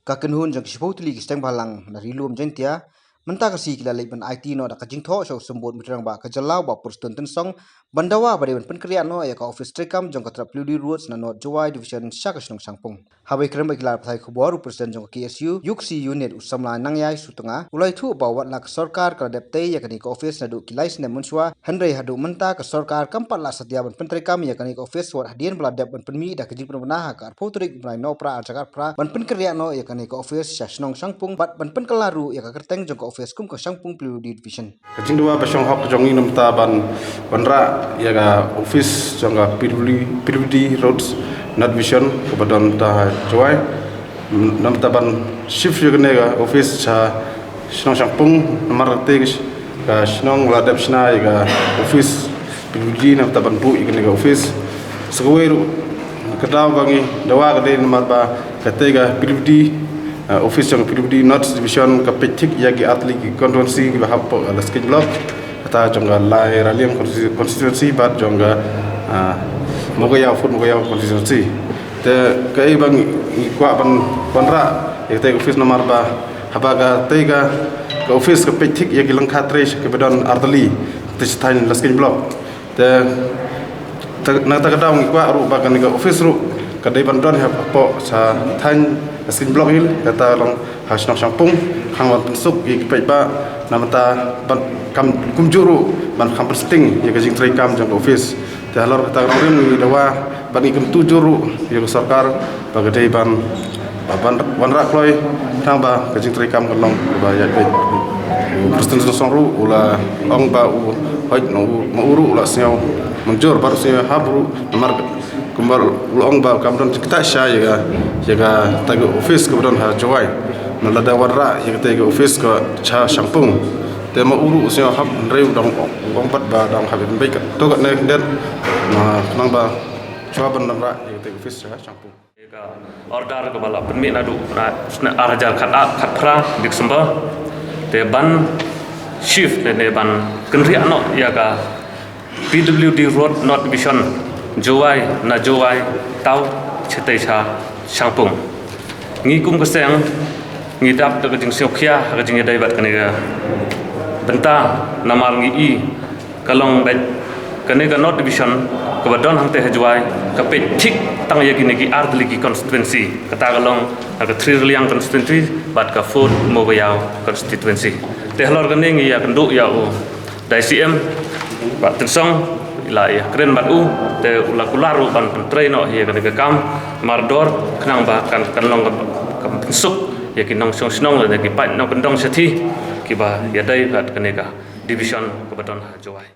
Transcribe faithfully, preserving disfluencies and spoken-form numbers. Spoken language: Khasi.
Ka kynhun jong ki shiphew tylli ki seng bhalang na Ri-lum Jaiñtia mynta ka sngi ki la leit ban aiti noh da ka jingthoh sha u symbud mynta rangbah ka jylla u Bah Prestone Tynsong ban dawa ba dei ban pynkynriah noh ïa ka office treikam jong ka Trap Ludi Roads na North Jowai Division sha ka shnong Shangpung. Haba ïakren bad ki lad pathai khubor, u President jong ka K S U Yuksi Unit, u samla Nangïaisutnga, u la ïathuh ba wat la ka sorkar ka la dep tei ïa kane ka office naduh ki lai snem mynshuwa, hynrei haduh mynta ka sorkar kam pat la satia ban pyntreikam ïa kane ka office, wat hadien ba la dep ban pynmih da ka jingpynbna ha ka arphew tarik u bnai Nohprah arhajar khatphra ban pynkynriah noh ïa kane ka office sha shnong Shangpung bad ban pynkylla ruh ïa ka kyrteng jong ka office kum ka Shangpung P W D Division. Ka jingdawa ba shong hok jong ngi namar ban wanrah ïa ka office jong ka P W D, P W D Roads North Division kaba don ha Jowai. Namar ban shift ïa kane ka office sha shnong Shangpung, namar kata ka shnong la dep shna ïa ka office P W D, namar ban buh ïa kane ka office. Sa kawei ruh ka daw ba ngi dawa ka dei namar ba kata ka P W D, uh, office jong P W D North Division ka peit thik ïa ki artylli ki constituency kiba hap hapoh Laskein Block, kata jong ka Lai Raliang consti-, constituency bad jong ka, uh, Mowkaiaw, Fort Mowkaiaw constituency. Te kaei ba ngi kwah ban wanrah ïa kata ka office namar ba haba kata ka, ka office ka peit thik ïa ki lyngkha trei kiba don artylli te sha thaiñ Laskein Block. Te, te, na kata ka daw ngi kwah ruh ba kane ka office ruh ka dei ban don hapoh sha thaiñ Laskein Block hi, kata long ha shnong Shangpung, khnang ban pynsuk ïa ki paidbah, namar ban kam kumjuh ruh ban kham pynsting ïa ka jingtreikam jong ka office. Te halor kata ka nongrim ngi dawa bad ngi kyntu jur ruh ïa ka sorkar ba ka dei ban, ba ban wanrah kloi khnang ba ka jingtreikam kan long ba ïaid beit. U President Tynsong ruh u la ong ba u hoid, u, ma u ruh u la sngew mynjur bad u sngew hap ruh namar kumba u la ong ba kam don jingktah sha ïa ka, ïa kata ka office kaba don ha Jowai. Namar lada wanrah ïa kata ka office ka sha Shangpung, te ma u ruh u sngew hap, hynrei u dang ong pat ba dang hap ban beit kato katne khyndiat, ma khnang ba shuwa ban wanrah ïa kata ka office sha Shangpung. Ka order kaba la pynmih naduh na snem arhajar khat, ah, khatphra December. Te ban shift ne, ne ban kynriah noh ïa ka P W D Road North Division Jowai, na Jowai taw shatei sha Shangpung. Ngi kum ka seng ngi dap da ka jingsngewkhia ha ka jingïadei bad kane ka bynta, namar ngi i ka long beit kane ka North Division kaba don hangtei ha Jowai ka peit thik tang ïa kine ki artylli ki constituency, kata ka long ka Three Raliang constituency bad ka Fort Mowkaiaw constituency. Te halor kane ngi ïakynduh ïa u Dai C M Bah Tynsong, i la ïakren bad u, te u la kular ruh ban pyntrei noh ïa kane ka kam mardor khnang ba kan, kan long ka, ka pynsuk ïa ki nongshong shnong lane ki paid nongkyndong shathie kiba ïadei bad kane ka division kaba don ha Jowai.